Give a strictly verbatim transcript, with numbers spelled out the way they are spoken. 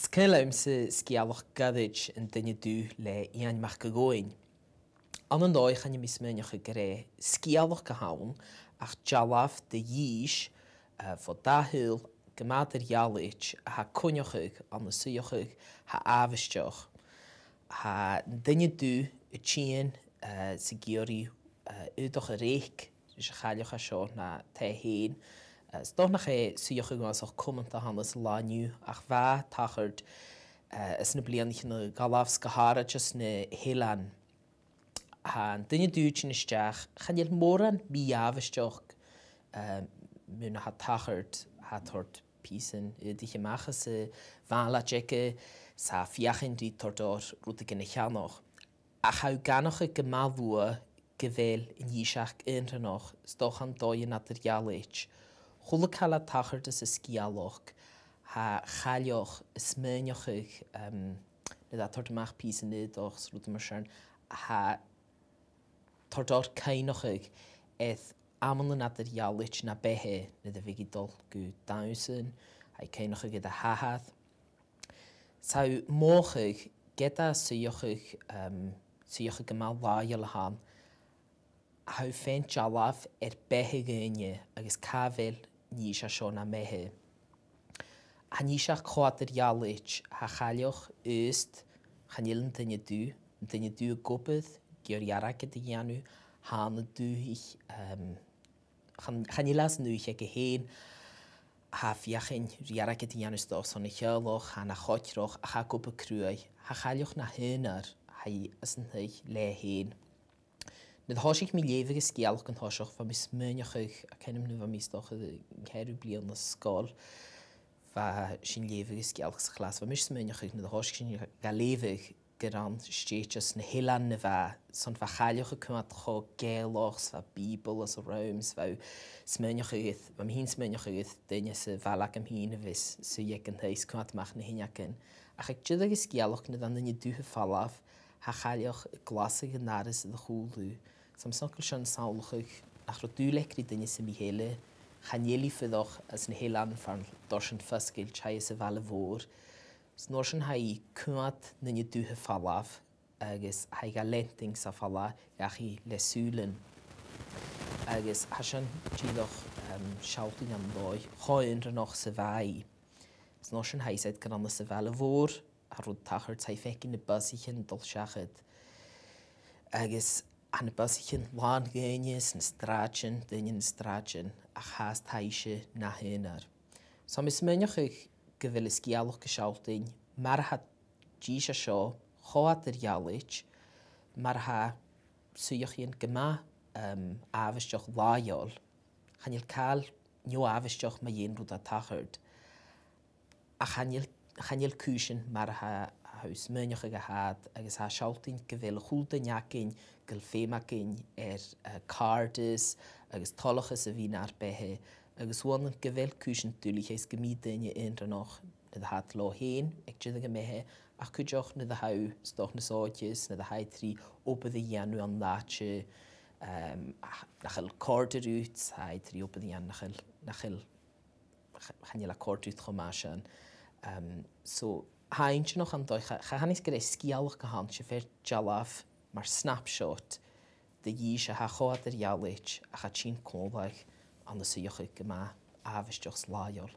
Is caomh leamsa sgeulachd ghoirid An Duine Dubh le Iain Mac a' Ghobhainn. Ann an dòigh chan eil mi a' smaoineachadh gur e sgeulachd a th' ann ach dealbh de dhithis, eh, bho dà shaoghal gu math eadar-dhealaichte a tha a' coinneachadh ann an suidheachadh a tha àbhaisteach. Tha an duine dubh a' tighinn, eh, 's ag iarraidh, eh, aodach a reic ris a' chailleach a tha seo na taigh fhèin. Eh, 's dòcha nach e suidheachadh uabhasach cumanta a th' ann san latha an-diugh, ach bha tachairt, eh, anns na bliadhnaichean a dh'fhalbh, 's gu h-àraid anns na h-eileanan. Tha an duine dubh a' tighinn a-steach, chan eil mòran mì-àbhaisteach, eh, mun a tha tachairt, tha e a' toirt pìosan aodaich a-mach às a' bhànleit aige, 's e a' feuchainn ri toirt air rudeigin a cheannach. Ach tha e ag aithneachadh gu math luath gu bheil an dithis aca aonranach, 's dòcha ann an dòigh eadar-dhealaichte. A h-uile càil a tha a' tachairt anns an sgeulachd, tha a' chailleach a' smaoineachadh, em, nuair a tha e a' toirt a-mach pìosan aodach 's rudan mar sin, tha e a' toirt air cuimhneachadh air amannan eadar-dhealaichte na beatha, nuair a bhiodh i a' dol gu dannsa, tha i a' cuimhneachadh air a h-athair. 'S tha e a' mothachadh, ged a tha e a' suidheachadh, em, suidheachadh gu math làitheil a th' ann, tha e a' faighinn dealbh air beatha dhaoine agus càit a bheil an dithis a tha seo nam beatha. Tha an dithis aca cho eadar-dhealaichte, tha a' chailleach aosta, chan eil an duine dubh, an duine dubh ag obair, ag iarraidh airgead a dhèanamh, tha e ann an dùthaich, em, chan, chan eil e san dùthaich aige fhèin, tha e a' feuchainn ri airgead a dhèanamh 's dòcha son a theaghlach, tha e na choitreach, ach tha e ag obair cruaidh, tha a' chailleach na h-aonar, tha i anns an taigh leatha fhèin. Nuair a thòisich mi a' leughadh an sgeulachd an toiseach, bha mi a' smaoineachadh, tha cuimhn' agam nuair a bha mi 's dòcha ceithir bliadhna na sgoile, bha sinn a' leughadh an sgeulachd sa chlas, bha mise a' smaoineachadh nuair a thòisich sinn ga leughadh gur ann stèidhichte anns na h-eileanan a bha e, 's ann a bha a' chailleach a' coimhead cho Gàidhealach, 's bha Bìoball anns an rùm, 's bha e a' smaoineachadh, bha mi fhìn a' smaoineachadh air duine sa bhaile agam fhìn a bhios a' suidhe aig an taigh 's a' coimhead a-mach na h-uinneagan. Ach aig deireadh an sgeulachd nuair a tha an duine dubh a' falbh, tha a' chailleach a' glasadh an doras air a chùlaibh. 'S tha mi a' smaoineachadh gu bheil sin a' samhlachadh nach robh dùil aice ri duine sam bith eile, chan eil i a' fuireach anns na h-eileanan far an toir sinn fosgailte, tha i sa bhaile mhòr. 'S an uair sin tha i a' coimhead an duine dubh a' falbh, agus tha i ga leantainn 's a' falbh dhachaigh le sùilean. Agus tha sin dìreach, em, a' sealltainn an dòigh cho aonranach 's a bha i. 'S an uair sin tha i a' smaoineachadh gur ann anns a' bhaile mhòr a tha an rud a' tachairt, tha i a' faicinn na busaichean a' dol seachad. Agus tha na busaichean làn dhaoine sna sràidean, daoine sna sràidean, ach tha fhathast taibhse na h-aonar. So, tha mi a' smaoineachadh gu bheil an sgeulachd a' sealltainn mar a tha an dithis a tha seo cho eadar-dhealaichte, mar a tha suidheachaidhean gu math, em, àbhaisteach làitheil. Chan eil càil neo-àbhaisteach mu dheidhinn rud a tha a' tachairt. Ach chan eil, chan eil cùisean mar a tha, tha thu a' smaoineachadh a tha iad, agus tha e a' sealltainn gu bheil a h-uile duine againn, gu bheil feum againn air, eh, càirdeas agus toileachas a bhith nar beatha, agus uaireannan gu bheil cùisean duilich agus gum bi daoine aonranach nuair a tha iad leotha fhèin aig deireadh a' bheatha, ach cuideachd nuair a tha thu, 's dòcha, nas òige, 's nuair a tha iad ri obair a dhèanamh ann an àite, em, ach nach eil còrdadh riut, tha iad ri obair a dhèanamh nach eil, nach eil, ch-, chan eil e a' còrdadh riut cho math sin. Em, so, tha e inntinneach an dòigh, cha, cha chanainn-sa gur e sgeulachd a th' ann, 's e fear dealbh mar snapshot de dhithis a tha cho eadar-dhealaichte ach a' tighinn còmhla ann an suidheachadh gu math àbhaisteach 's làitheil.